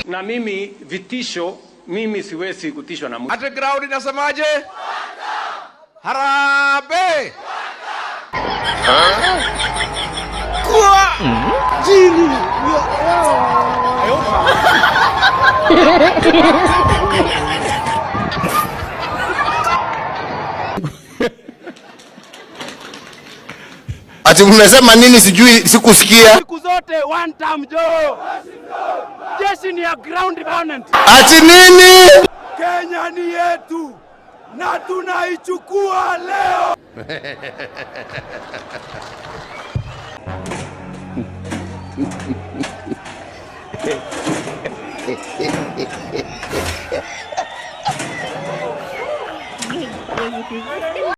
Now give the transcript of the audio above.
Na mimi vitisho, mimi siwezi kutishwa na mtu. Ati ground inasemaje? Harambee! Ati mmesema nini? Sijui, sikusikia. Siku zote one time Joe. Jeshi ni ya ground opponent. Ati nini? Kenya ni yetu na tunaichukua leo.